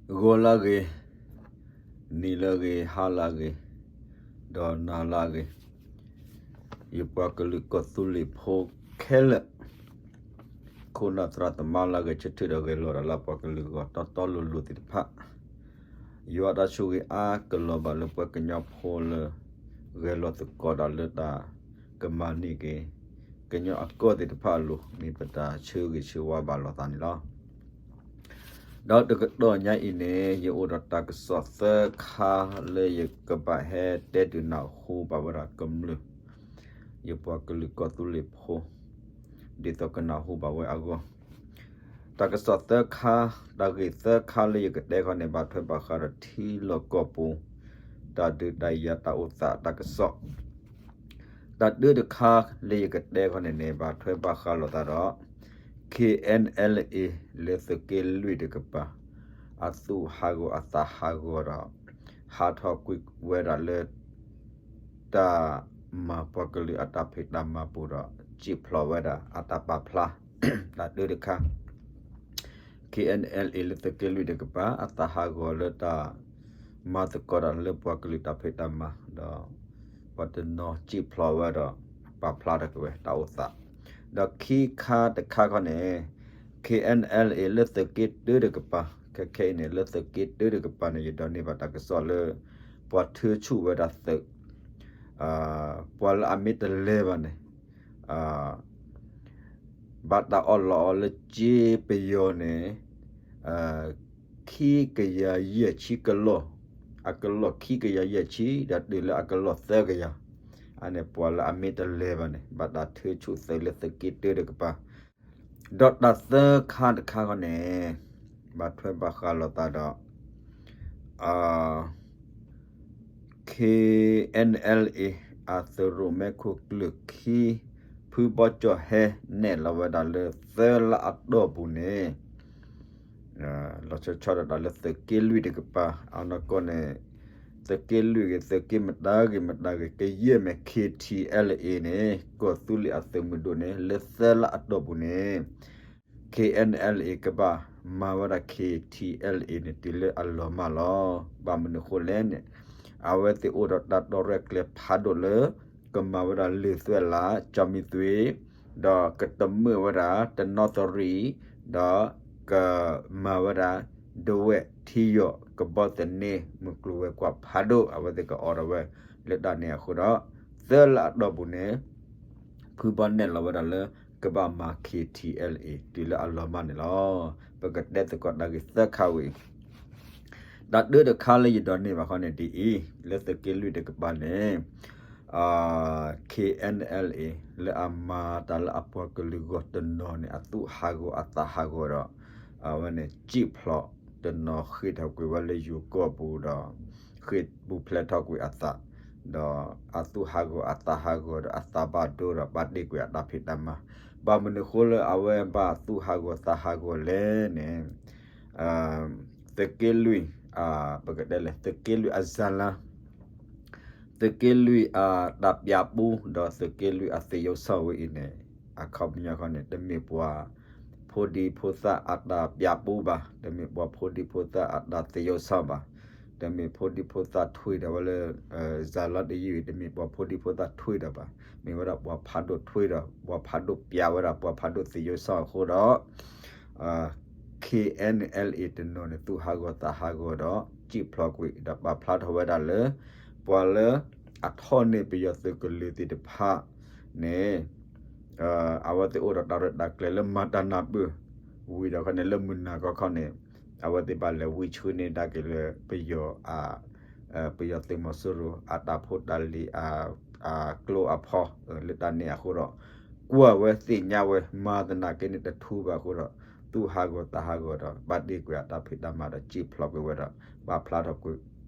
ဂီၤလၢအဂ့ၤ, နံၤလၢအဂ့ၤ, ဟါလၢအဂ့ၤ, ဒီးနၤလၢအဂ့ၤ, ယပှၤကလုာ်ကီၢ်သူလ့ၤဖိခဲလၢာ်, ခိၣ်နၢ်သရၣ်သမါလၢအဂဲၤဆၢထၢၣ်ဒီးဂဲၤလိာ်ဒီးလၢပှၤကလုာ်ဂီၢ်တီတီလိၤလိၤသ့ၣ်တဖၣ်, ယွၤတၢ်ဆိၣ်ဂ့ၤအါကလီၤဘၣ်လၢပှၤကညီဖိလၢ ဂဲၤလိာ်သကိးဒီးလၢတၢ်ကမၤန့ၢ်က့ၤ ကညီအကီၢ်သ့ၣ်တဖၣ်အလိၤ မ့ၢ်ပတၢ်ဆၢဂ့ၤဆၢဝါဘၣ်လိာ်သးန့ၣ်လီၤ. ဒီးတကတီၢ်ညါအံၤန့ၣ် ယအိၣ်ဒီးတၢ်ကစီၣ်သၢခါလၢယကဘၣ်ဟဲတဲဒုးနၢ်ဟူဘၣ်ဝဲဒၣ်ကမျၢၢ် ယပှၤကလုာ်ကီၢ်သူလ့ၤဖိ ဒ်သိးကနၢ်ဟူဘၣ်ဝဲအဂီၢ်, တၢ်ကစီၣ်သၢခါ, တၢ်ဂ့ၢ်သၢခါလၢယကတဲခီန့ၣ် ဘၣ်ထွဲဘၣ်ဃးဒီးထံလီၢ်ကီၢ်ပူၤ တၢ်ဒုးတၢ်ယၤတၢ်အိၣ်သးတၢ်ကစီၣ်, တၢ်တၢတခါလၢယကတဲခီန့ၣ်န့ၣ် ဘၣ်ထွဲဘၣ်ဃးလိာ်သးဒီး ခ့ၣ်အဲၣ်အဲၣ်လ်အ့ လၢသုးက့လွံၢ်တကပၤ အသူၣ်ဟးဂီၤအသးဟးဂီၤဒီး ဟးထီၣ်ကွံာ်ဝဲဒၣ်လၢ တၢ်မၤပှၤကလုာ်အတၢ်ဖံးတၢ်မၤပူၤဒီး စံၣ်ဖျိးဝဲဒၣ်အတၢ်ပာ်ဖျါ, တၢ်တၢတခါ ခ့ၣ်အဲၣ်အဲၣ်လ်အ့ လၢသုးက့လွံၢ်တကပၤ အသးဟးဂီၤလၢတၢ်မၤသကိးတၢ်လၢပှၤကလုာ်တၢ်ဖံးတၢ်မၤဒီး ပှၤတနီၤစံၣ်ဖျိးဝဲဒီး ပာ်ဖျါထီၣ်က့ၤဝဲတၢ်အိၣ်သး, ဒီးခံခါတခါခီန့ၣ် ခ့ၣ်အဲၣ်အဲၣ်လ်အ့ လၢသုးက့တၢတကပၤ ခဲခဲအံၤန့ၣ် လၢသုးက့တၢတကပၤန့ၣ် ယဒိးန့ၢ်ဘၣ်တၢ်ကစီၣ်လၢ ပှၤထုးဆူၣ်ဝဲဒၣ်သုး ပှၤလၢအမ့ၢ်တလဲၤဘၣ်န့ၣ် ဘၣ်တၢ်အီၣ်လီးအီၤလၢစ့ပယီၤန့ၣ် ခံကယၤယဲၢ်ဆံကလီၢ်, အကလီၢ်ခံကယၤယဲၢ်ဆံ ဒီးတုၤလၢအကလီၢ်သၢကယၤ, အန့ၣ်ပှၤလၢအမ့ၢ်တလဲၤဘၣ်န့ၣ် ဘၣ်တၢ်ထုးဆူၣ်သုးလၢသုးက့တၢတကပၤ, ဒီးတၢ်သၢခါတခါခီန့ၣ် ဘၣ်ထွဲဘၣ်ဃးလိာ်သးဒီး ခ့ၣ်အဲၣ်အဲၣ်လ်အ့ အသုးရိၣ်မဲခိၣ်ကျၢၢ်ခံ ဖုဘီကၠီၣ်ဟဲနဲၣ်လီၤဝဲဒၣ်လၢသၢလါအတီၢ်ပူၤန့ၣ် လီၤဆီဆီဒၣ်တၢ်လၢသုးက့လွံၢ်တကပၤ အနီၢ်ကီၢ်န့ၣ် သုးက့လွံၢ်ဂ့ၤ သုးက့မတၤဂ့ၤမတၤဂ့ၤ ကယဲၢ်မ့ၢ် ခ့ၣ်ထံၣ်အဲၣ်လ်အ့န့ၣ် ကီၢ်သူလ့ၤအသုးမုၢ်ဒိၣ်န့ၣ် လၢသၢလါအတီၢ်ပူၤန့ၣ် ခ့ၣ်အဲၣ်အဲၣ်လ်အ့ ကဘၣ်မၤဝဲဒၣ် ခ့ၣ်ထံၣ်အဲၣ်လ်အ့န့ၣ် တုၤလၢအလီၤမၢ်လီၤ. ဘၣ်မနုၤဃိလဲၣ်န့ၣ် အဝဲသ့ၣ်အိၣ်ဒီးတၢ်တီရဲၣ်ကျဲၤဖးဒိၣ်လၢ ကမၤဝဲဒၣ်လၢၢ်သွဲၣ်လး ကၠီမံသွ့ ဒီးကတမၢၣ်ဝဲဒၣ်တနီသရံၣ် ဒီးကမၤဝဲဒၣ် ဒဝဲၣ်ထံယီၣ် ကဘီသန့ မုၢ်ကျိၤဝဲၤကွာ်ဖးဒိၣ် အဝဲသ့ၣ်ကအိးထီၣ်ဝဲလၢတၢ်န့ၣ်အဃိဒီး သၢလါအတီၢ်ပူၤန့ၣ် ဖုဘီနဲၣ်လီၤဝဲဒၣ်လၢ ကဘၣ်မၤ ခ့ၣ်ထံၣ်အဲၣ်လ်အ့ တုၤလၢအလီၤမၢ်န့ၣ်လီၤ. ပကတဲသကိးတၢ်ဂ့ၢ်သၢခါဝံၤ တၢ်တၢတခါလၢယဒိးန့ၢ်ဘၣ်ခီန့ၣ်ဒ်အံၤ, လၢသုးက့လွံၢ်တကပၤန့ၣ် ခ့ၣ်အဲၣ်အဲၣ်လ်အ့ လၢအမၤတၢ်လၢအပှၤကလုာ်ဂီၢ်တနီၤန့ၣ် အသူၣ်ဟးဂီၤအသးဟးဂီၤဒီး အဝဲန့ၣ်စံၣ်ဖျိးတနီၤဃ့ၢ်ထီၣ်ကွံာ်ဝဲလၢယိၤကီၢ်ပူၤဒီး ဃ့ၢ်ပူၤဖျဲးထီၣ်ကွံာ်အသး ဒီးအသူၣ်ဟးဂီၤအသးဟးဂီၤဒီးအသးဘၣ်ဒိဒီးဘၣ်တ့ၢ်ကွံာ်အတၢ်ဖံးတၢ်မၤ, ဘၣ်မနုၤဃိလၢအဝဲဘၣ်သူၣ်ဟးဂီၤသးဟးဂီၤလဲၣ်န့ၣ် သုးက့လွံၢ် ပကတဲလဲၣ် သုးက့လွံၢ်အစၢလါ သုးက့လွံၢ်အတၢ်ပျးပူဒီးသုးက့လွံၢ်အသ့ၣ်ယိၣ်စီၣ်ဝဲအံၤန့ၣ် အခီပညီခီန့ၣ် တမ့ၢ်ပှၤဖိဒံဖိသၣ်အတၢ်ပျးပူဘၣ်, တမ့ၢ်ပှၤဖိဒံဖိသၣ်အတၢ်သ့ၣ်ယိၣ်စီၣ်ဘၣ်, တမ့ၢ်ဖိဒံဖိသၣ်ထွံၣ်ဒီးဝဲလၢ စၢလါတယုၢ်အံၤ တမ့ၢ်ပှၤဖိဒံဖိသၣ်ထွံၣ်ဒီးဘၣ်, မ့ၢ်ဝဲဒၣ်ပှၤဖးဒိၣ်ထွံၣ်ဒီး ပှၤဖးဒိၣ်ပျးဝဲဒၣ် ပှၤဖးဒိၣ်သ့ၣ်ယိၣ်စီၣ်အဃိဒီး ခ့ၣ်အဲၣ်အဲၣ်လ်အ့ တနီၤန့ၣ် သူၣ်ဟးဂီၤသးဟးဂီၤဒီး စံၣ်ဖျိးကွံာ် ဒီးပာ်ဖျါထီၣ်ဝဲဒၣ်လၢ ပှၤလၢအထီၣ်န့ၢ်ပယီၤသုးကလၢၤသ့ၣ်တဖၣ်န့ၣ် အဝဲသ့ၣ်အိၣ်ဒီးတၢ်ရဲၣ်တၢ်ကျဲၤလၢမၤတၢ်နၢ်ပၢၢ် ဝံၤဒီးခီန့ၣ် လၢမုၢ်နၤခီခီန့ၣ် အဝဲသ့ၣ်ဘၣ်လဲၤဝံဆှၢန့ၢ်ဒၣ်က့ၤလၢပယီၤ ပယီၤသုးမီၤစိရိၤ အတၢ်ဖိတၢ်လံၤ အကျိအဖီ လၢတၢ်န့ၣ်အဃိဒီး ကွၢ်ဝဲသ့ၣ်ညါဝဲ မၤသနာ်က့န့ၣ်တထူဘၣ်အဃိဒီး သူၣ်ဟးဂီၤသးဟးဂီၤဒီး ဘၣ်တ့ၢ်ကွံာ်အတၢ်ဖံးတၢ်မၤဒီး စံၣ်ဖျိးကွံာ်ဝဲဒီး ပာ်ဖျါထီၣ်ကွံာ်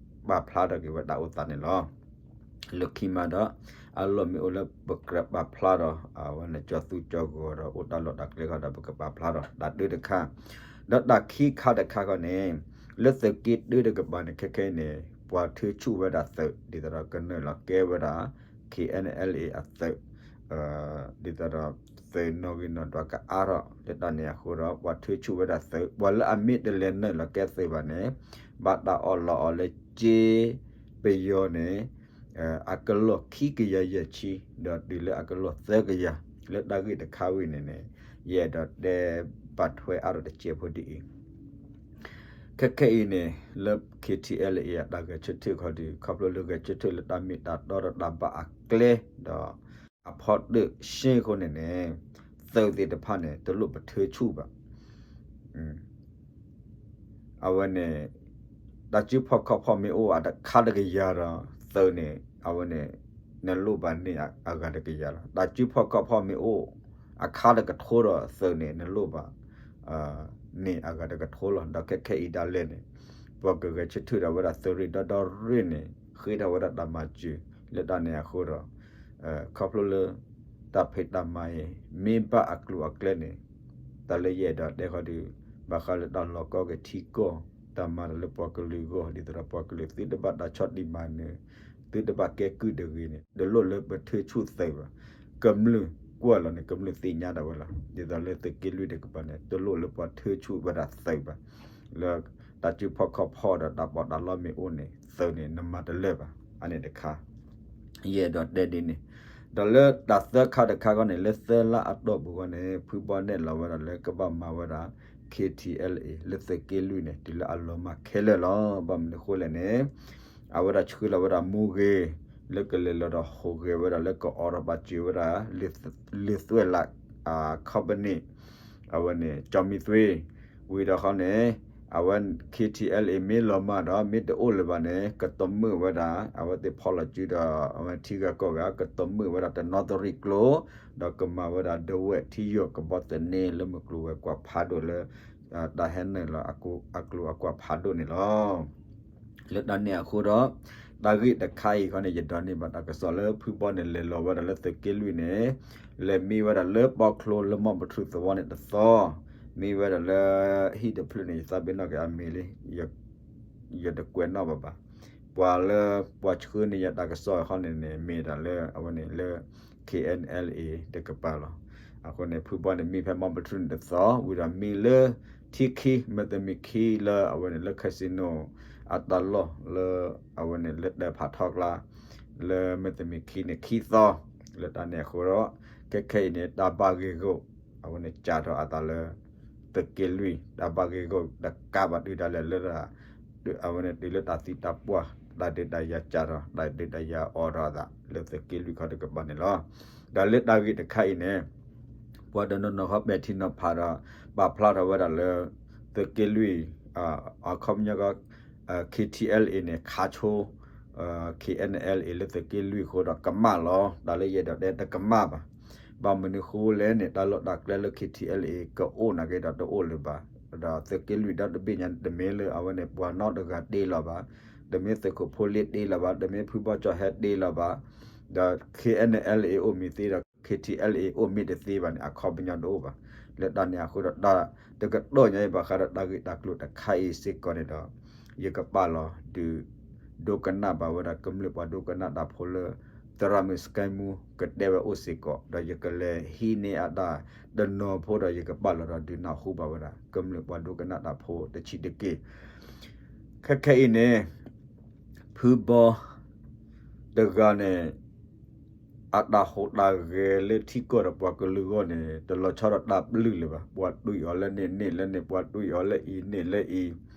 ပာ်ဖျါထီၣ်က့ၤဝဲတၢ်အိၣ်သးန့ၣ်လီၤ. လၢခံမးဒီး အလီၢ်မ့ၢ်အိၣ်လၢပကြၢးပာ်ဖျါဒီး အဝဲန့ၣ်ကၠီၤသူကၠီၤဂီၤဒီး အိၣ်တၢ်လီၢ်တၢ်ကျဲခီဒီး ပကပာ်ဖျါဒီး တၢ်တၢတခါ ဒီးတၢ်ခံခါတခါခီန့ၣ် လၢသုးက့တၢတကပၤန့ၣ် ခဲခဲအံၤန့ၣ် ပှၤထုးဆူၣ်ဝဲဒၣ်သုး ဒ်သိးဒီးကနုာ်လီၤကဲဝဲဒၣ် ခ့ၣ်အဲၣ်အဲၣ်လ်အ့ အသုး ဒ်သိးဒီး သုးနီၣ်ဂံၢ်နီၣ်ဒွးကအါထီၣ် လၢတၢ်န့ၣ်အဃိဒီး ပှၤထုးဆူၣ်ဝဲဒၣ်သုး ပှၤလၢအမ့ၢ်တလဲၤနုာ်လီၤကဲသုးဘၣ်န့ၣ် ဘၣ်တၢ်အီၣ်လီအီၤလၢကၠ့ ပယီၤန့ၣ် အကလီၢ်ခံကယၤယဲၢ်ဆံ ဒီးတုၤလၢအကလီၢ်သၢကယၤ လၢတၢ်ဂ့ၢ်တခါဝံၤန့ၣ်န့ၣ် ယအဲၣ်ဒိးတဲဘၣ်ထွဲအါထီၣ်တစဲးဖိဒ်အံၤ ခဲခဲအံၤန့ၣ် လၢ K T L A အတၢ်ဂဲၤဆၢထၢၣ်ခီဒီး ခီဖျိလၢဂဲၤဆၢထၢၣ်လၢတၢ်မ့ၢ်တၢ်တီဒီးတၢ်ဘၣ်အကျဲ ဒီး အဖီတၢၣ်ရှဲအဃိန့ၣ်န့ၣ် သုးသ့ၣ်တဖၣ်န့ၣ် တလိၣ်ပထုးဆူၣ်ဘၣ် အဝဲန့ၣ် တၢ်စုဖီၣ်ခီၣ်ဖီၣ်မ့ၢ်အိၣ်အခါတကယၤဒီး သုးန့ၣ် အဝဲန့ၣ် နလိၣ်ဘၣ်န့ၢ်အဂၤတကယၤလီၤ. တၢ်စုဖီၣ်ခီၣ်ဖီၣ်မ့ၢ်အိၣ်အခါတကထိဒီး သုးန့ၣ် နလိၣ်ဘၣ် န့ၢ်အဂၤတကထိလီၤ. ဒီးခဲခဲအံၤဒၣ်လဲာ်န့ၣ် ပှၤကဂဲၤဆၢထၢၣ်ဒီးဝဲဒၣ်သုးရ့ၣ်ဒီဒီရ့ၣ်န့ၣ် ဃ့ထီၣ်ဝဲဒၣ်တၢ်မၤစၢၤ လၢတၢ်န့ၣ်အဃိဒီး ခီဖျိလၢ တၢ်ဖံးတၢ်မၤအံၤ မ့ၢ်ဘၣ်အကျိၤအကျဲန့ၣ် တၢ်လၢယအဲၣ်ဒိးတဲခီဒီး ဘၣ်ဃးလၢတၢ်လီၤကီက့ၤထံကီၢ် တၢ်မၤတၢ်လၢပှၤကလုာ်အဂီၢ် ဒ်သိးဒီးပှၤကလုာ်သုတဘၣ်တၢ်ဆီၣ်တံၢ်မၤနၢၤ သုတဘၣ်ကဲကုၢ်တဂ့ၤန့ၣ် တလိၣ်လၢပထုးဆူၣ်သုးဘၣ်. ကမျၢၢ်ကွၢ်လီၤန့ၣ် ကမျၢၢ်သ့ၣ်ညါဒၣ်ဝဲလီၤ. ဒ်သိးလၢသုးက့လွံၢ်တကပၤန့ၣ် တလိၣ်လၢပှၤထုးဆူၣ်ဝဲဒၣ်သုးဘၣ်. လၢတၢ်စုဖီၣ်ခီၣ်ဖီၣ်ဒီးတၢ်ပီးတၢ်လီမ့ၢ်အိၣ်န့ၣ် သုးန့ၣ် နမၤတလၢာ်ဘၣ်. အန့ၣ်တခါ ယအဲၣ်ဒိးတဲဒ်န့ၣ် ဒီးလၢတၢ်သၢခါတခါခီန့ၣ် လၢသၢလါအတီၢ်ပူၤခီန့ၣ် ဖုဘီနဲၣ်လီၤဝဲဒၣ်လၢကဘၣ်မၤဝဲဒၣ် K T L A လၢသုးက့လွံၢ်န့ၣ် တုၤလၢအလီၤမၢ်ခဲလၢာ်လီၤ. ဘၣ်မနုၤအဃိလဲၣ်န့ၣ် အဝဲဒၣ်ဆှၢလီၤဝဲဒၣ်မူဂ့ၤ လၢကလဲၤလီၤဒီးဟူးဂဲၤဝဲဒၣ်လၢကအိးထီၣ်ဘၣ်စၢၤဝဲဒၣ် လၢသွဲၣ်လး company အဝဲန့ၣ် ကၠီမံသွ့ ဝံၤဒီးခီန့ၣ် အဝဲ K T L A မ့ၢ်လီၤမၢ်ဒီး မ့ၢ်တအိၣ်လၢၤဘၣ်န့ၣ် ကတိၤမုၣ်ဝဲဒၣ် အဝဲသ့ၣ်ဖီၣ်လီၤစုဒီး အဝဲထံဂၤကီၢ်ဂၤ ကတိၤမုၣ်ဝဲဒၣ်တနီသရံၣ်ကျိ ဒီးကမၤဝဲဒၣ်ဒဝဲၢ်ထံယိာ်ကဘီသန့လၢမုၢ်ကျိၤဝဲၤကွာ်ဖးဒိၣ်လၢ တၢ်ဟဲနုာ်လီၤအကျိၤအကွာ်ဖးဒိၣ်န့ၣ်လီၤ. လၢတၢ်န့ၣ်အဃိဒီး တၢ်ဂ့ၢ်တခါအံၤခီန့ၣ် ယဒိးန့ၢ်ဘၣ်တၢ်ကစီၣ်လၢဖုဘီန့ၣ် လဲၤလီၤဝဲဒၣ်လၢသုးက့လွံၢ်န့ၣ် လဲၤမံဝဲဒၣ်လၢပီချိလၢမီၢ်ပထြူၣ်သဝီန့ၣ်တသီ, မံဝဲဒၣ်လၢဟံၣ်တဖျၢၣ်န့ၣ် ယသးပ့ၤနီၣ်က့ၤအမံၤလံ, ယတကွဲးနီၣ်ဘၣ်ဘၣ်. ပှၤလၢ ပှၤဆှၢန့ၢ်ယၤတၢ်ကစီၣ်ခီန့ၣ်န့ၣ် မ့ၢ်ဒၣ်လၢအဝဲန့ၣ်လၢ K N L A တကပၤလီၤ. အဃိန့ၣ် ဖုဘီန့ၣ်မံဖဲမီၢ်ပထြူၣ်န့ၣ်တသီ, ဝံၤဒီးမံလၢထံခံ မ့ၢ်တမ့ၢ်ခံလၢအဝဲန့ၣ်လၢ casino အတၢ်လီၢ်လၢ အဝဲန့ၣ်လၢတၢ်ဖးထီကျါ လၢမ့ၢ်တမ့ၢ်ခံန့ၣ်ခံသီ, လၢတၢ်န့ၣ်အဃိဒီး ခဲခဲအံၤန့ၣ် တၢ်ဘၣ်ဂ့ၢ်ဂီၢ် အဝဲန့ၣ်စးထီၣ်အသးလၢ သုးက့လွံၢ် တၢ်ဘၣ်ဂ့ၢ်ဂီၢ်တကးဘၣ်ဒုးဒၣ်လဲာ်လၢ အဝဲန့ၣ်တုၤလၢတၢ်သံတၢ်ပှၢ် တၢ်ဒုးတၢ်ယၤစးထီၣ် တၢ်ဒုးတၢ်ယၤအိးထီၣ်အသးလၢသုးက့လွံၢ်ခီတကပၤန့ၣ်လီၤ. ဒီးလၢတၢ်ဂ့ၢ်တခါအံၤန့ၣ် ပှၤတနီၤနီၤဃီပဲာ်ထံနီၤဖးဒီး ပာ်ဖျါထီၣ်ဝဲဒၣ်လၢ သုးက့လွံၢ် အခီပညီကီး K T L A န့ၣ် ခးဆိ K N L A လၢသုးက့လွံၢ်အဃိဒီးကမၣ်လီၤ. တၢ်လၢယအဲၣ်ဒိးတဲတကမၣ်ဘၣ်. ဘၣ်မနုၤဃိလဲၣ်န့ၣ် တၢ်လီၢ်တၢ်ကျဲလၢ K T L A ကအိၣ်နာ်က့ဒီးတအိၣ်လၢၤဘၣ်. ဒီးသုးက့လွံၢ်ဒီတဘ့ၣ်ညါ တမ့ၢ်လၢအဝဲန့ၣ် ပှၤနီတဂၤတ့လီၤဘၣ်, တမ့ၢ်သုးခိၣ်ဖိလ့တ့လီၤဘၣ်, တမ့ၢ်ဖုဘီကၠီၣ်ဟဲတ့လီၤဘၣ်, ဒီး K N L A အိၣ်မ့ၢ်သ့ဒီး K T L A အိၣ်မ့ၢ်တသ့ဘၣ်န့ၣ် အခီပညီတအိၣ်ဘၣ်. လၢတၢ်န့ၣ်အဃိဒီး တၢ်တကတီၢ်ညါအံၤဘၣ်ဃးဒီးတၢ်ဂ့ၢ်တၢ်ကျိၤတခါအံၤစ့ၢ်ကီးန့ၣ်ဒီး ယကပာ်လီၤဒုး ဒိကနၣ်ဘၣ်ဝဲဒၣ်ကမျၢၢ်ပှၤဒိကနၣ်တၢ်ဖိလၢ သရၣ်မုၣ်စကဲမူ ကတဲဝဲအိၣ်စ့ၢ်ကီး ဒီးယကလဲၤဟံးန့ၢ်အတၢ်တနီၤဖိဒီး ယကပာ်လီၤဒီးဒုးနၢ်ဟူဘၣ်ဝဲဒၣ် ကမျၢၢ်ပှၤဒိကနၣ်တၢ်ဖိတဆံးတက့ၢ်. ခဲခဲအံၤန့ၣ် ဖုဘီ တဂၤန့ၣ် အတၢ်ဟူးတၢ်ဂဲၤလၢထံကီၢ်ဒီးပှၤကလုာ်အဂီၢ်န့ၣ် တလီၤဆီဒီးတၢ်ပျုၢ်လၢၤဘၣ်. ပှၤတွံၢ်အီၤလၢန့ၣ်န့ၣ်လၢန့ၣ် ပှၤတွံၢ်အီၤလၢအံၤန့ၣ်လၢအံၤ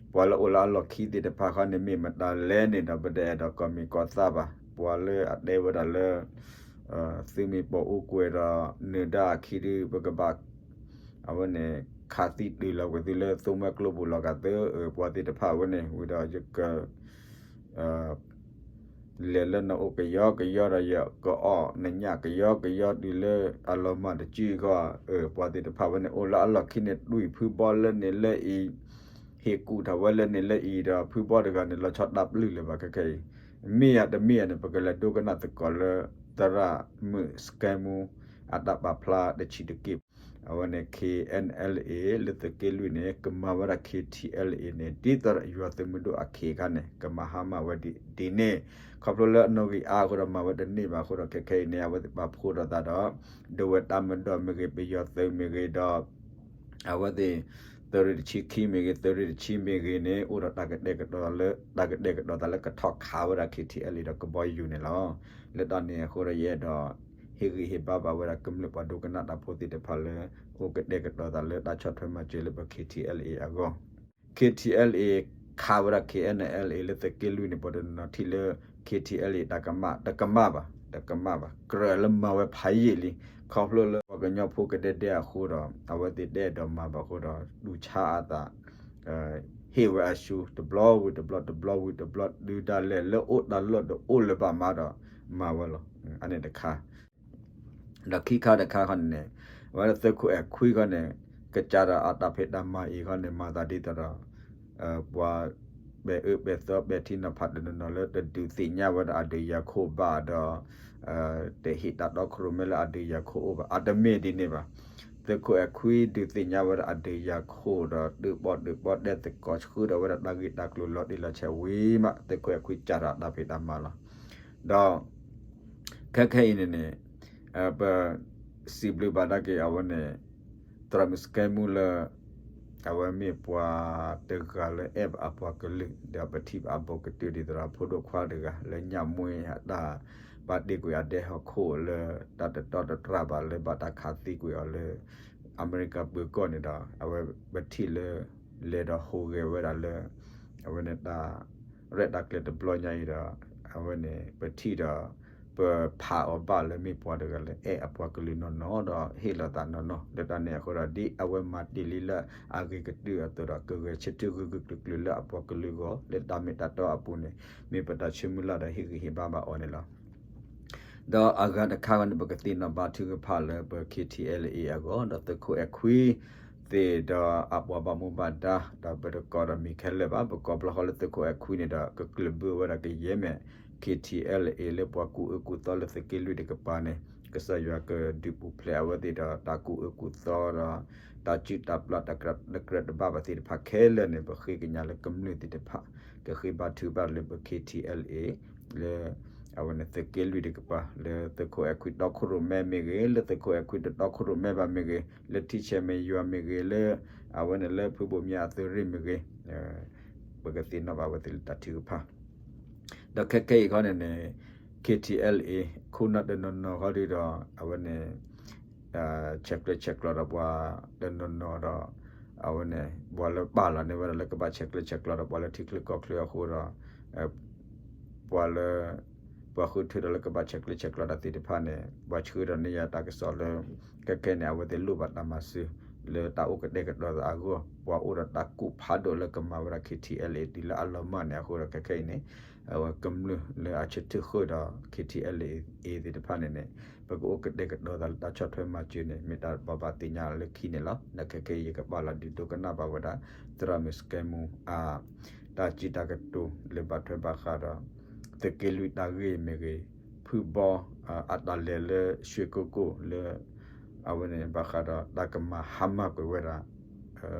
ပှၤလၢအိၣ်လၢအလီၢ်ခံသ့ၣ်တဖၣ်ခီန့ၣ် မ့ၢ်မတၤလဲၣ်န့ၣ်ဒီး ပတအဲၣ်ဒိးကိးမံၤကိးသၣ်ဘၣ်. ပှၤလၢအတဲဝဲဒၣ်လၢ သုမ့ၢ်ပိာ်အိၣ်ကွဲးဒီးနုာ်ဒါအခံဒုး ပကဘၣ် အဝဲန့ၣ် ခးသံတုၤလီၤကွံာ်သုလၢသိမွဲကျိပူၤလီၤဂာ်သု ပှၤသ့ၣ်တဖၣ်အဝဲန့ၣ် ဝံၤဒီးယက လဲၤလၢနအိၣ်ကယီကယီဒီး ယကအီၣ်နညၣ်ကယီကယီတုၤလၢအလီၤမၢ်တစုဃီ ပှၤသ့ၣ်တဖၣ်ဝဲန့ၣ် အိၣ်လၢအလီၢ်ခံန့ၣ် တွံၢ်ဖုဘီလၢန့ၣ်လၢအံၤ ဟ့ၣ်ကူၣ်ထီၣ်ဝဲလၢန့ၣ်လၢအံၤဒီး ဖုဘီတဂၤန့ၣ် လီၤဆီတၢ်ပျုၢ်လၢၤဘၣ်ခဲခဲအံၤ. မ့ၢ်ဧါတမ့ၢ်ဧါန့ၣ် ပကလဲၤဒိကနၣ်သကိးလၢ သရၣ်မုၣ်စကဲမူ အတၢ်ပာ်ဖျါတဆံးတက့ၢ်. အဝဲန့ၣ် K N L A လၢသုးက့လွံၢ်န့ၣ် ကမၤဝဲဒၣ် K T L A န့ၣ် ဒ်သိးဒီးယွၤသုးမုၢ်ဒိၣ်အခ့အခါန့ၣ် ကမၤဟါမၢ်ဝဲဒ်န့ၣ်, ခီဖျိလၢအနီၣ်ဂံၢ်အါအဃိဒီးမၤဝဲတန့ၢ်ဘၣ်အဃိဒီး ခဲခဲအံၤန့ၣ် အဝဲသ့ၣ်ပာ်ဖှိၣ်ထီၣ်သးဒီး ဒဝဲၢ်တၢ်မၤဒီးမ့ၢ်ဂ့ၤ ပယီၤသုးမ့ၢ်ဂ့ၤဒီး အဝဲသ့ၣ် သုးရ့ၣ်တဆံခံမ့ၢ်ဂ့ၤ သုးရ့ၣ်တဆံမ့ၢ်ဂ့ၤန့ၣ် အိၣ်ဒီးတၢ်ကတဲာ်ကတီၤသးလၢ တၢ်ကတဲာ်ကတီၤသးလၢကထီၣ်ခးဝဲဒၣ် K T L A ဒီးကဘီယူၤန့ၣ်လီၤ. လၢတၢ်န့ၣ်အဃိဒီး ယအဲၣ်ဒိး ဟ့ၣ်ဂံၢ်ဟ့ၣ်ဘါဘၣ်ဝဲဒၣ်ကမျၢၢ်ပှၤဒိကနၣ်တၢ်ဖိသ့ၣ်တဖၣ်လၢ အိၣ်ကတဲာ်ကတီၤသးလၢတၢ်ဆီၣ်ထွဲမၤစၢၤလၢပ K T L A အဂီၢ် K T L A ခးဝဲဒၣ် K N L A လၢသုးက့လွံၢ်န့ၣ် ပှၤတနီၤထံၣ်လၢ K T L A တၢ်ကမၣ် တကမၣ်ဘၣ် တကမၣ်ဘၣ် ကြၢးလၢမၤဝဲဖးယံာ်လံ. ခီဖျိလၢပှၤကညီဖိကဒဲဒဲအဃိဒီး အဝဲသ့ၣ်တအဲၣ်ဒိးမၤဘၣ်အဃိဒီး တူၢ်ဆါအသး ဟ့ၣ်ဝဲအစု တဘျီဝံၤတဘျီ တဘျီဝံၤတဘျီ တုၤဒၣ်လဲာ်လၢအိၣ်တၢ်လီၢ်တအိၣ်လၢၤဘၣ်မးဒီး မၤဝဲလီၤ. အန့ၣ်တခါ ဒီးခံခါတခါခီန့ၣ်န့ၣ် အဝဲဒၣ်သုးခိၣ်အဲၣ်ခွံခီန့ၣ် ကစးဒီးအတၢ်ဖံးတၢ်မၤအံၤခီန့ၣ် မၤသးဒ်သိးဒီး ပှၤပဲာ်အၢပဲာ်သီ ပဲာ်ထံနီၤဖးတနီၤနီၤလၢတဒုးသ့ၣ်ညါဝဲဒၣ်အဒုးယၤခိၣ်ဘၣ်ဒီး တဟ့ၣ်တၢ်တီခိၣ်ရိၣ်မဲလၢအဒုးယၤခိၣ်အိၣ်ဘၣ် အတမ့ၢ်ဒ်န့ၣ်ဘၣ်. သုးခိၣ်အဲၣ်ခွံဒုးသ့ၣ်ညါဝဲဒၣ်အဒုးယၤခိၣ်ဒီး ဒုးဘီၣ်ဒုးဘီၣ်တဲသကိးဆှၢဒီးဝဲဒၣ်တၢ်ဂ့ၢ်တၢ်ကျိၤလီၤတံၢ်လီၤဆဲးဝံၤမး သုးခိၣ်အဲၣ်ခွံစးထီၣ်အတၢ်ဖံးတၢ်မၤလီၤ. ဒီး ခဲခဲအံၤန့ၣ်န့ၣ် ပ စံးဘျုးဘၣ်ဒၣ်က့ၤအဝဲန့ၣ် သရၣ်မုၣ်စကဲမူလၢ အဝဲမ့ၢ်ပှၤတဂၤလၢအဲၣ်ဘၣ်အပှၤကလုာ် ဒီးပထံၣ်ဘၣ်အဘူးကတၢၢ်ဒ်သိးဒီး ဖိဒိၣ်ခွါတဂၤလၢညၣ်မွ့အတၢ်ဘၣ်တ့ကွံာ်အဒဲဟီၣ်ခိၣ်လၢ တၢ်တတီတတြၢ်ဘၣ်လၢဘၣ်တၢ်ခးသံကွံာ်အီၤလၢ အမဲရကၤပၢၤကီၢ်န့ၣ်ဒီး အဝဲပထံၣ်လၢ လဲၤဒီးဟူးဂဲၤဝဲဒၣ်လၢ အဝဲန့ၣ်တၢ် ရဲၣ်တၢ်ကျဲၤတဘျီညါအံၤဒီး အဝဲန့ၣ် ပထံၣ်ဒီး ပဖးအီၤဘၣ်လၢမ့ၢ်ပှၤတဂၤလၢအဲၣ်အပှၤကလုာ်နီၢ်နီၢ်ဒီးဟ့ၣ်လီၤသးနီၢ်နီၢ် လၢတၢ်န့ၣ်အဃိဒီး ဒ်အဝဲမၤတ့ၢ်လံလၢအဂ့ၤကတၢၢ်အသိးဒီး ကဂဲၤဆၢထၢၣ်ဂၢၢ်ဂၢၢ်ကျၢၤကျၢၤလၢအပှၤကလုာ်အဂီၢ် လၢတၢ်မ့ၢ်တၢ်တီအပူၤန့ၣ် မ့ၢ်ပတၢ်ဆၢမုၢ်လၢ်ဒီးဟ့ၣ်ဂံၢ်ဟ့ၣ်ဘါဘၣ်အီၤန့ၣ်လီၤ. ဒီးအဂၤတခါဂီၢ်န့ၣ် ပကသ့ၣ်နီၣ်ဘါထုကဖၣ်လၢပ K T L A အဂီၢ် ဒီးသုးခိၣ်အဲၣ်ခွံသ့ၣ်ဒီးအပှၤဘၣ်မူဘၣ်ဒါ ဒီးပတကိးဒီးမံၤခဲလၢာ်ဘၣ် ပကိးဘျီဃီလၢသုးခိၣ်အဲၣ်ခွံန့ၣ်ဒီး ကကျၢၢ်ဘၢဝဲဒၣ်ကယဲၢ်မဲာ် K T L A လၢပှၤကူၣ်အၢကူၣ်သီလၢသုးက့လွံၢ်တကပၤန့ၣ် ကစၢ်ယွၤကဒုးပူၤဖျဲးအဝဲသ့ၣ်ဒီးတၢ်ကူၣ်အၢကူၣ်သီဒီး တၢ်စုၣ်တၢ်ပျၢ်တကြၢးတဘၣ်ဘၣ်သ့ၣ်တဖၣ်ခဲလၢာ်န့ၣ် ပဃ့ကညးလၢကမျၢၢ်သ့ၣ်တဖၣ် ကဃ့ဘါထုကဖၣ်လၢပ K T L A လၢ အဝဲန့ၣ်သုးက့လွံၢ်တကပၤ လၢသုးခိၣ်အဲၣ်ခွံတီခိၣ်ရိၣ်မဲမ့ၢ်ဂ့ၤ လၢသုးခိၣ်အဲၣ်ခွံတတီခိၣ်ရိၣ်မဲဘၣ်မ့ၢ်ဂ့ၤ လၢထံဆဲးမဲာ်ယွၤမ့ၢ်ဂ့ၤ လၢအဝဲန့ၣ်လၢဖုဘိၣ်မၠါအသုးရ့ၣ်မ့ၢ်ဂ့ၤ ပကသ့ၣ်နီၣ်ဘၣ်ဝဲသ့ၣ်လၢတၢ်ထုကဖၣ် ဒီးခဲခဲအံၤခီန့ၣ်န့ၣ် K T L A ခိၣ်နၢ်တနီၤနီၤခီဒုဒီး အဝဲန့ၣ် ဆဲးကျၢဆဲးကျိးဒီးပှၤတနီၤနီၤဒီး အဝဲန့ၣ် ပှၤလၢပာ်လီၤန့ၢ်ဝဲဒၣ်လၢကဘၣ်ဆဲးကျၢဆဲးကျိးဒီးပှၤလၢထံချၢကီၢ်ချၢအဃိဒီး ပှၤလၢ ပှၤဃုထၢဒီးလၢကဘၣ်ဆဲးကျၢဆဲးကျိးတၢ်သ့ၣ်တဖၣ်န့ၣ် ပှၤဆှၢဒီးန့ၢ်ယၤတၢ်ကစီၣ်လၢ ခဲခဲန့ၣ် အဝဲသ့ၣ်လိၣ်ဘၣ်တၢ်မၤစၢၤ လၢတၢ်အိၣ်ကတဲာ်ကတီၤသးအဂီၢ် ပှၤအိၣ်ဒီးတၢ်ကူၣ်ဖးဒိၣ်လၢကမၤဝဲဒၣ် K T L A တုၤလၢအလီၤမၢ်န့ၣ်အဃိဒီး ခဲခဲအံၤန့ၣ် အဝဲကမျၢၢ်လၢအဆၢထၢၣ်ဃုာ်ဒီး K T L A သ့ၣ်တဖၣ်န့ၣ်န့ၣ် ပကအိၣ်ကတဲာ်ကတီၤသးလၢတၢ်ဆီၣ်ထွဲမၤစၢၤန့ၣ် မ့ၢ်တၢ်ဘၣ်ဘၣ်သ့ၣ်ညါလၢခံန့ၣ်လီၤ. ဒီးခဲခဲအံၤယကပာ်လီၤဒုးဒိကနၣ်ဘၣ်ဝဲဒၣ် သရၣ်မုၣ်စကဲမူအ တၢ်စံးတၢ်ကတိၤလၢဘၣ်ထွဲဘၣ်ဃးဒီး သုးက့လွံၢ်တၢ်ဂ့ၢ်မ့ၢ်ဂ့ၤ ဖုဘီ အတၢ်လဲၤလၢရွှ့ၣ်ကိကိၣ်လၢ အဝဲန့ၣ်ဘၣ်ဃးဒီးတၢ်ကမၤဟါမၢ်ကွံာ်ဝဲဒၣ်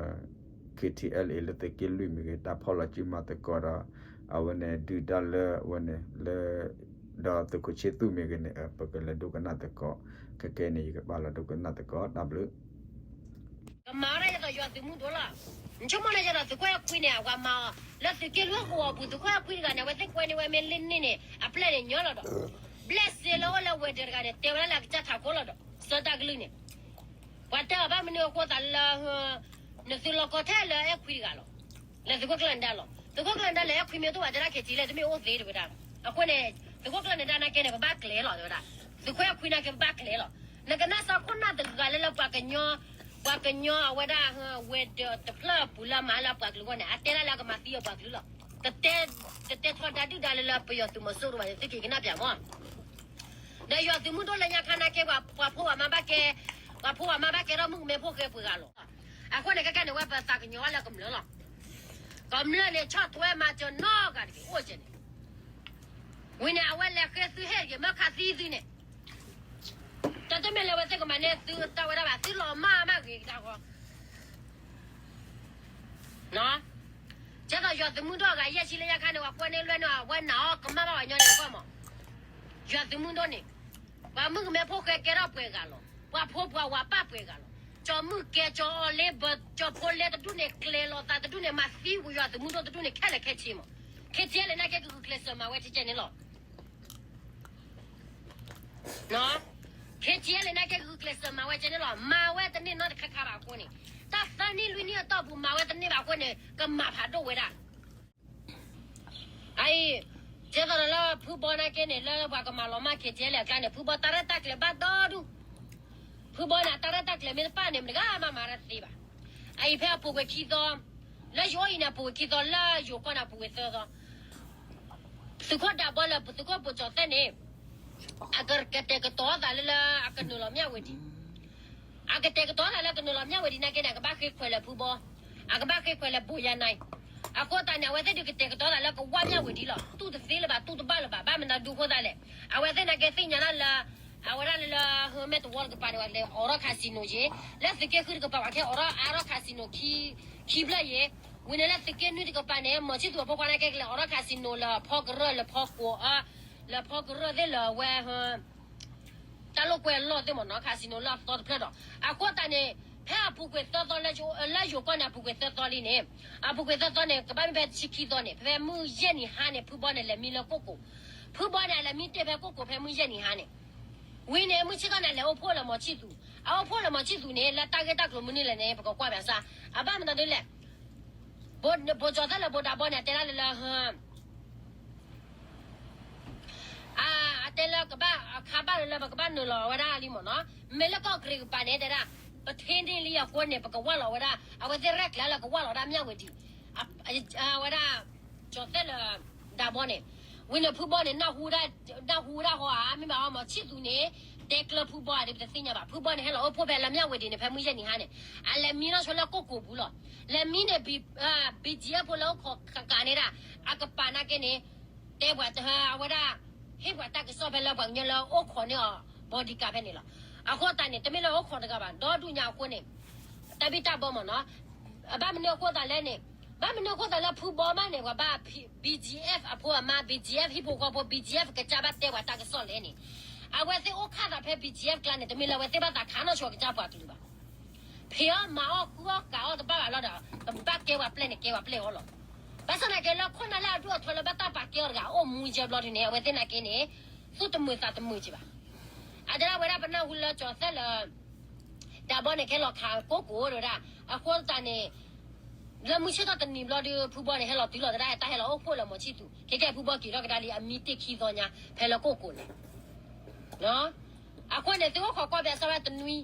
K T L A လၢသုးက့လွံၢ်မ့ၢ်ဂ့ၤ တၢ်ဖီၣ်လီၤစုမၤသကိးဒီး အဝဲန့ၣ်ဒုၣ်ဒါလၢအဝဲန့ၣ်လၢ ဒီးသုးခိၣ်ဆ့သူၣ်မ့ၢ်ဂ့ၤန့ၣ် ပကလဲၤဒိကနၣ်သကိး ခဲခဲအံၤန့ၣ် ယကပာ်လီၤဒိကနၣ်သကိး တၢ်ဘျုး ကမၤဝဲဒၣ်ယသိးယွၤသုးမုၢ်ဒိၣ်လီၤ. နဆိကမိၣ်လၢယသိးသုးခိၣ်အဲၣ်ခွံန့ၣ် အဝၤမၤအီၤ လၢသုးက့လွံၢ်ကဝီၤပူၤ သုးခိၣ်အဲၣ်ခွံတဂၤန့ၣ် အဝဲသ့ၣ်ကွဲန့ၢ်ဝဲမ့ၢ်လ့န့ၢ်န့ၣ် အပျဲၢ်န့ၣ်ညီလီၤဒီး ဘျဲၣ်စ့လၢအိၣ်လၢဝဲၤဒၢးတဂၤန့ၣ် တဲဝဲဒၣ်လၢအကစၢ်ထးခိၣ်လီၤဒီး စီၤတၢ်ကလုၢ်န့ၣ် ပှၤတဲအီၤဘၣ်မနုၤအဃိသးလၢ နသုးလီၤကီထဲလၢအဲၣ်ခွံတဂၤလီၤ. လၢသုးခိၣ်ကျၢၢ်နဒါလီၤ. သုးခိၣ်ကျၢၢ်နဒါလၢအဲၣ်ခွံမ့ၢ်တအိၣ်ဘၣ်တဲဒၣ် က့ၤထံးလဲၣ် တမ့ၢ်အိၣ်သ့တဝဲဒၣ်. အဃိန့ၣ် သုးခိၣ်ကျၢၢ်နဒါနာ်က့န့ၣ် ပဘၣ်ကျဲၤလီၤတဲဝဲဒၣ်. သုးခိၣ်အဲၣ်ခွံနာ်က့ပဘၣ်ကျဲၤလီၤ. နကနၣ်စီၤခိၣ်နၢ်တဂၤလၢလၢပှၤကညီ ပှၤကညီအဝဲဒၣ် ဝဲၤဒၢးတဖျၢၣ်အပူၤလၢအမၤလၢအပှၤကလုာ်အဂီၢ်န့ၣ် အတဲဒၣ်လၢအကမၤသံအပှၤကလုာ်လီၤ. တတဲ တတဲထီဒါဒုၣ်ဒါလၢလၢပယီၤသုးမီၤစိရိၤဘၣ်န့ၣ် သုက့ၤကနၣ်ပၠးမီၢ် ဒီးယွၤသုးမုၢ်ဒိၣ်လၢညါခါနာ်က့ ပှၤဖိပှၤမါဘၣ်ကဲ ပှၤဖိပှၤမါဘၣ်ကဲထီၣ်မုၣ်ကမဲဖိဃဲပှဲၤဂၤလီၤ. အဃိန့ၣ် ခဲကဲန့ၣ် ဝဲပသးကညီၤလၢကမျၢၢ်လီၤ. ကမျၢၢ်န့ၣ် ဆီၣ်ထွဲမၤစၢၤနီတဂၤတဂ့ၤ အိၣ်ကဲန့ၣ် ဝံၤန့ၣ် အဝဲလဲၤဃ့သုဟ့ၣ်က့ၤမၢခးသံသုန့ၣ် တၢ်တမ့ၢ်လၢအဝဲသ့ၣ်ကမၤန့ၢ်သုတၢ်ဝဲဒၣ်ဘၣ်, သုလီၤမၢ်မၢ်ဂ့ၤကဒါဂီၤ. ကဲသိးယွၤသုးမုၢ်ဒိၣ်အဂၤယဲၢ်ဆံလၢညါခါန့ၣ် ပှၤကွဲန့ၢ်လွဲၢ်န့ၣ် အဝဲနာ်အီၤကမၣ်ဘၣ်ပှၤညီန့ၣ်ကွၢ်မး. ယွၤသုးမုၢ်ဒိၣ်န့ၣ် ပှၤမုၣ်ကမဲဖိဃဲကဲထီၣ်ပှဲၤဂၤလီၤ. ပှၤဖိပှၤဝၤပာ်ပှဲၤဂၤလီၤ. ကၠီမုၣ်ကဲ ကၠီအီၤလ့ဘၢ ကၠီဖိလဲတဒူၣ်န့ၣ် ကျဲၤလီၤသးတဒူၣ်န့ၣ် မၤသံဝဲယွၤသုးမုၢ်ဒိၣ်တဒူၣ်န့ၣ် ခဲလၢာ်ခဲဆ့မး. ခဲဆ့လၢနာ်က့ ကဂုာ်ကျဲးစၢးမၤဝဲကဲကဲန့ၣ်လီၤ. ခဲဆ့လၢနာ်က့ ကဂုာ်ကျဲးစၢးမၤဝဲကဲန့ၣ်လီၤ. မၤဝဲတန့ၢ်နီတခါခါဘၣ်အဃိန့ၣ်, တၢ်သၢနံၣ်လွံၢ်နံၣ်အတီၢ်ပူၤ မၤဝဲတန့ၢ်ဘၣ်အဃိန့ၣ် ကမၤဖးဒိၣ်ဝဲဒၣ် အအံၤ, ကဲသိးလၢဖုဘီနာ်က့န့ၣ် လၢပှၤကမၤလီၤမၢ် ခဲဆ့လၢအကျါန့ၣ် ဖုဘီတၢ်ရဲၣ်တၢ်ကျဲၤဘၣ်ဒီဒူၣ်. ဖုဘီန့ၣ် တၢ်ရဲၣ်တၢ်ကျဲၤမ့ၢ်တပၣ်န့ၣ် မတဂၤမၤမၤတသ့ဘၣ်. အအံၤဖဲအပူၤကွံာ်ခံသီ, လၢယအိၣ်အံၤန့ၣ် အပူၤကွံာ်ခံသီ, လၢယိၤကီၢ်န့ၣ် အပူၤကွံာ်သၢသီ သုးခိၣ်ဒးဘီလၢသုးခိၣ်ပိာ်ကၠီၤသဲၣ်န့ၣ်, အကကတဲာ်ကတီၤသးလၢလၢအကနုာ်လီၤမၠၣ်ဝတံၤ, အကတဲာ်ကတီၤသးလၢကနုာ်လီၤမၠၣ်ဝတံၤနာ်က့န့ၣ် အကဘၣ်ဃ့ခွဲးလၢဖုဘီ, အကဘၣ်ဃ့ခွဲးလၢဘိယါနါ, အဃိသတးန့ၣ် အဝဲသ့ၣ်ဒုးကတဲာ်ကတီၤသးလၢကဝၢ်မၠၣ်ဝတံၤလီၤ. တူၢ်တသ့လၢၤဘၣ် တူၢ်တဘၣ်လၢၤဘၣ်. ဘၣ်မနုၤဒုးအဃိသတးလဲၣ်, အဝဲသ့ၣ်နာ်က့သ့ၣ်ညါဒၣ်လၢ အဝဲဒၣ်လၢ လၢဟၢမဲာ်တဝီတကပၤန့ၣ် ပှၤကလဲၤအိးထီၣ် casino ယ့ၤ, လၢသုးက့ဃုတကပၤ ပှၤကဟဲအိးထီၣ်အါထီၣ် casino ခံဖျၢၣ်ယ့ၤ, ဝံၤန့ၣ်လၢသုးက့နွံတကပၤန့ၣ် မီၤဆံၣ်သူးအဖိခွါနာ်က့ကလဲၤအိးထီၣ် casino လၢဖီကရၢၢ်လၢဖီကိးအါ, လၢဖီကရၢၢ်သ့ၣ်လၢအဝဲ တၢ်လိာ်ကွဲအလီၢ်သ့ၣ်မ့ၢ်နီၤ casino လၢအသီတဖျၢၣ်ဒီး အဃိသတးန့ၣ် ဖဲအပူၤကွံာ်သၢသီလၢ လၢယိၤကီၢ်န့ၣ် အပူၤကွံာ်သၢသီလံန့ၣ်, အပူၤကွံာ်သၢသီန့ၣ် ကဘၣ်မ့ၢ်ဖဲဆံခံသီန့ၣ် ဖဲမုၢ်ယဲၢ်နံၤဟါန့ၣ် ဖုဘီန့ၣ် လဲၤမံလၢကိၣ်ကိၤ, ဖုဘီန့ၣ် အလဲၤမံတ့ၢ်ဖဲကိၣ်ကိၤဖဲမုၢ်ယဲၢ်နံၤဟါန့ၣ်, ဝံၤန့ၣ် မုၢ်ဆ့ၣ်ထီၣ်န့ၣ် အလဲၤအိၣ်ဖှိၣ်လၢမီၤဆံၣ်သူး, အအိၣ်ဖှိၣ်လၢမီၤဆံၣ်သူးန့ၣ် လၢတၢ်ဂ့ၢ်တၢ်ကျိၤမနုၤလဲၣ်န့ၣ် ပကကွၢ်ဘၣ်ဆၣ်, အဘၣ်မနုၤဒ်လဲၣ်, ဘိးကၠီၤသဲၣ်လၢဘိးဒးဘီန့ၣ် အတဲဒၣ်လၢလၢ အတဲလၢကဘၣ်အခါဘၣ်လၢလၢ ပကဘၣ်နုာ်လီၤဝဲဒၣ်လံမ့ၢ်နီၤ, မ့ၢ်လၢကီၢ်ကရံးကပၤန့ၣ် တဲဒၣ် ပထ့န့ၢ်လံအဃိန့ၣ် ပကဝၢ်လီၤဝဲဒၣ် အဝဲသ့ၣ်ရဲၣ်ကျဲၤလၢကဝၢ်လီၤဒၣ်မၠၣ်ဝတံၤ, ဝဲဒၣ် ကၠီၤသဲၣ်လၢ ဒးဘီန့ၣ်, ဝံၤန့ၣ်ဖုဘီန့ၣ် နၢ်ဟူဝဲဒၣ်ဟီဧါ မ့ၢ်ဘၣ်အီၤ မီၤဆံၣ်သူးန့ၣ် တဲကျၢၤဖုဘီဧါဒီး ပတသ့ၣ်ညါဘၣ်. ဖုဘီန့ၣ် ဟဲလီၤအိၣ်ဖှိၣ်ဖဲလၢမၠၣ်ဝတံၤန့ၣ် ဖဲမုၢ်ယဲၢ်နံၤဟါန့ၣ်, အလဲၤမံနီၢ်ဆိလၢကိၣ်ကိၤပူၤလီၤ. လဲၤမံန့ၣ် BGF ဖိလၢအိၣ်ခိးကးန့ၣ်ဒၣ် အကပၤနာ်က့န့ၣ် တဲပှၤတဟၢအဝဲဒၣ် ဟ့ၣ်ပှၤတၢ်ကစီၣ်ဖဲလၢပှၤကညီလၢအိၣ်ခိးန့ၢ်အီၤ bodyguard ဖဲန့ၣ်လီၤ. အဃိသတးန့ၣ် တမ့ၢ်လၢအိၣ်ခိးတဂၤဘၣ် ဒီဒူၣ်ညါအဃိန့ၣ် တၢ်ဘံၣ်တၢ်ဘၢမ့ၢ်နီၤ, ဘၣ်မနုၤအဃိသးလဲၣ်န့ၣ်, ဘၣ်မနုၤအဃိသးလၢဖုဘီမးန့ၣ် ပှၤဘၣ် BGF အဖိအမါ BGF ဟံၣ်ဖိဃီဖိ BGF ကစၢ်ဘၣ်တဲပှၤတၢ်ကစီၣ်လဲၣ်န့ၣ်, အဝဲသ့ၣ်အိၣ်ခးသးဖဲ BGF ကျါန့ၣ် တမ့ၢ်လၢအဝဲသ့ၣ်ဘၣ်သးခးနီၢ်ဆိအကစၢ်ပှၤကလုာ်ဘၣ်. ဖံးအီၣ်မၤအီၣ်ဃုအီၣ်ကးအီၣ်တဘၣ်ဘၣ်လီၤဒီး ပဘၣ်ကဲပှၤပျဲၢ်န့ၣ် ကဲပှၤပျဲၢ်အီၤလီၤ. ဘၣ်ဆၣ်သနာ်က့လၢခိၣ်နၢ်လၢအဒိၣ်အထီလၢဘၣ်တၢ်ပာ်ကဲအီၤတဂၤ အိၣ်မူယဲဘျီဒုန့ၣ် အဝဲသ့ၣ်နာ်က့န့ၣ် သူၣ်တမုာ်သးတမုာ်က့ဘၣ်. အတဲဒၣ်ဝဲဒၣ်ပနၢ်ဟူလၢကၠီၤသဲၣ်လၢ ဒးဘီန့ၣ် ကဟဲလီၤခးကိၣ်ကိၤဝဲဒၣ်, အဃိသတးန့ၣ် လၢမုၢ်ဆ့ၣ်ထီၣ်တနံၤဘျီဒီး ဖုဘီန့ၣ် ဟဲလီၤတုၤလီၤသဒၣ် တၢ်ဟဲလီၤအိၣ်ဖှိၣ်လၢမီၤဆံၣ်သူး, ခဲကဲဖုဘီက့ၤထီၣ်ကဒါလံ အမံတ့ၢ်ခံသီညါ ဖဲလၢကိၣ်ကိၤန့ၣ် အဃိန့ၣ် သုအိၣ်ခိးကွၢ်ဘၣ်စၢၤဝဲတနွံ,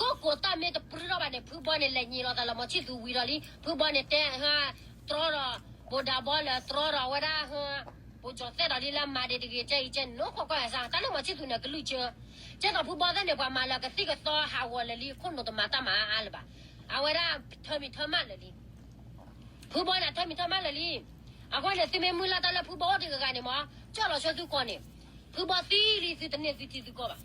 ကိၣ်ကိၤတၢ်မ့ၢ်တပြံထီၣ်ဘၣ်န့ၣ် ဖုဘီန့ၣ် လဲၤညံးလိာ်သးလၢမီၤဆံၣ်သူးဝံၤဒီးလံ, ဖုဘီန့ၣ်တဲ တြီဒီး ဘိးဒးဘီလၢတြီဒီးအဝဲဒၣ် ဘိးကၠီၤသဲၣ်ဒီးလံလၢမၤဒံးတဂ့ၤ ကဲအံၤကဲန့ၣ် အိၣ်ခိးကွၢ်ဘၣ်စၢၤ တၢ်လၢမီၤဆံၣ်သူးန့ၣ် ကလုၢ်ကၢ, ကဲသိးဖုဘီသ့ၣ်န့ၣ် ပှၤမၤလၢကသံၣ်ကသီဟးဂီၤလၢာ်လံ ခိၣ်နူာ်တမၤတၢ်မၤအါလၢၤဘၣ်, အဝဲဒၣ်ထၢမံၤထၢမၣ်လၢာ်လံ ဖုဘီန့ၣ် ထၢမံၤထၢမၣ်လၢာ်လံ. အဃိန့ၣ် သုမ့ၢ်မုၢ်လၢ်တၢ်လၢဖုဘီအိၣ်တဂၤဂၤန့ၣ်မး ကၠီၣ်လီၤဆိသုကိးန့ၣ်, ဖုဘီသံလံ သုတန့ၢ်သုထံသုကီၢ်ဘၣ်.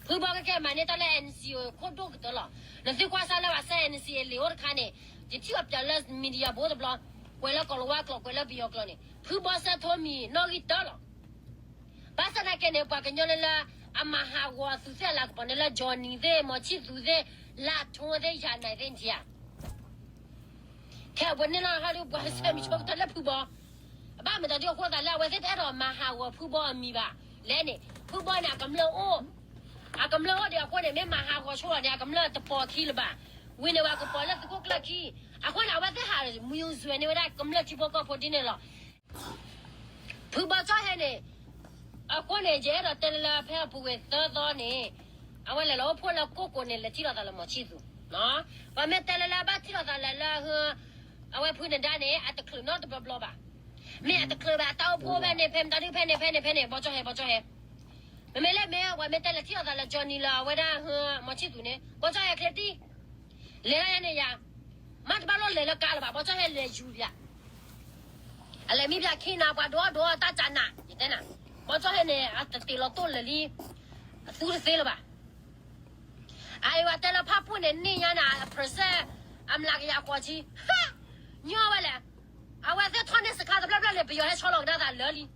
ဖုဘီကကဲမၤန့ၢ်တၢ်လၢ NCA ခိၣ်ဒိၣ်ကတၢၢ်လီၤ. နသုကွၢ်စၢၤလၢပှၤစဲ NCA လံာ်အိၣ်တခါန့ၣ်, ယထံၣ်အီၤပၠးလၢ media ဘိတဘျီ, ကွဲးလၢကီၢ်လၤဝါကျိာ် ကွဲးလၢပယီၤကျိာ်န့ၣ် ဖုဘီစဲထၢမံၤနီၣ်ဂံၢ်တၢလီၤ. ဘၣ်ဆၣ်သနာ်က့န့ၣ် ပှၤကညီလၢလၢ အမၤဟးဂီၤသုးသ့ၣ်အလၤကပီၤန့ၣ်လၢ Johnny သ့ၣ် မီၤဆံၣ်သူးသ့ၣ် လါထိသ့ၣ် ယၤနဲၣ်သ့ၣ်န့ၣ်ဧါ ခဲအံၤပှၤန့ၢ်လီၤဟီဒုး ပှၤဆၢမံၤဆိကတၢၢ်လၢဖုဘီ, ဘၣ်မတၤဒ်အဃိသတးလၢအဝဲသ့ၣ်တအဲၣ်ဒိးမၤဟးဂီၤဖုဘီအမံၤဘၣ်လဲၣ်န့ၣ်, ဖုဘီန့ၣ် အကမျၢၢ်အိၣ်, အကမျၢၢ်အိၣ်ဒံးအဃိန့ၣ် မ့ၢ်မၤဟးဂီၤဆိလီၤန့ၣ် အကမျၢၢ်တပိာ်ခံလၢၤဘၣ်. ဝံၤန့ၣ် ပှၤကပိာ်လၢသုးခိၣ်ကျၢၢ်ခံ, အဃိန့ၣ် အဝဲသ့ၣ်ဟးမံၤစဲၤန့ၢ်ဝဲဒၣ်ကမျၢၢ်ထံဖိကီၢ်ဖိဒ်န့ၣ်လီၤ. ဖုဘီကၠီၣ်ဟဲန့ၣ်, အဃိန့ၣ် ယအဲၣ်ဒိးတဲလၢလၢဖဲအပူၤကွံာ်သၢသီန့ၣ်, အဝဲလဲၤလီၤအိၣ်ဖှိၣ်လၢကိၣ်ကိၤန့ၣ် လဲၤထံၣ်လိာ်သးလၢမီၤဆံၣ်သူး, ပှၤမ့ၢ်တဲလၢလၢဘၣ်ထံၣ်လိာ်သးလၢလၢ, အဝဲဖုနဒါန့ၣ် အတချုးနီတဘျီဘျီဘၣ်. မ့ၢ်အတချုးဘၣ် တၢ်အိၣ်ဖှိၣ်ဖဲန့ၣ် ဖဲမတၤဒုး ဖဲန့ၣ် ဖဲန့ၣ် ဖဲန့ၣ် ဘီကၠီၣ်ဟဲ ဘီကၠီၣ်ဟဲ, မ့မ့ၢ်လၢမ့ၢ် ပှၤမ့ၢ်တဲလဲၤထံၣ်လိာ်သးလၢ Johnny လၢအဝဲဒၣ် မီၤဆံၣ်သူးန့ၣ် ဘီကၠီၣ်ဟဲချ့တံၢ် လဲၤဒၣ်ယၤန့ၣ်ယၤ, မ့ၢ်တဘၣ်လိၣ်လဲၤလၢကါလၢၤဘၣ် ဘီကၠီၣ်ဟဲလဲၤယူၤပၠး, အလဲၤမံပၠးခံနၤ ပှၤဒိးဒိးတၢ်ကနး ယတဲနၤ, ဘီကၠီၣ်ဟဲန့ၣ် အတတ့ၢ်လီၤတိၢ်လၢာ်လံ, အသူတသ့လၢၤဘၣ်. အအံၤဝဲတဲလၢဖၣ်ပူၣ်န့ၣ် န့ၢ်ညါန့ၣ် အ percent အမျးကယၤဃိးဆံ, ညီဝဲလဲၣ်. အဝဲသ့ၣ်ထီၣ်န့ၢ်စခါတဖျၢၣ်ဖျၢၣ်န့ၣ် ပယီၤဟဲဆီလီၤကဒါသးလၢာ်လံ.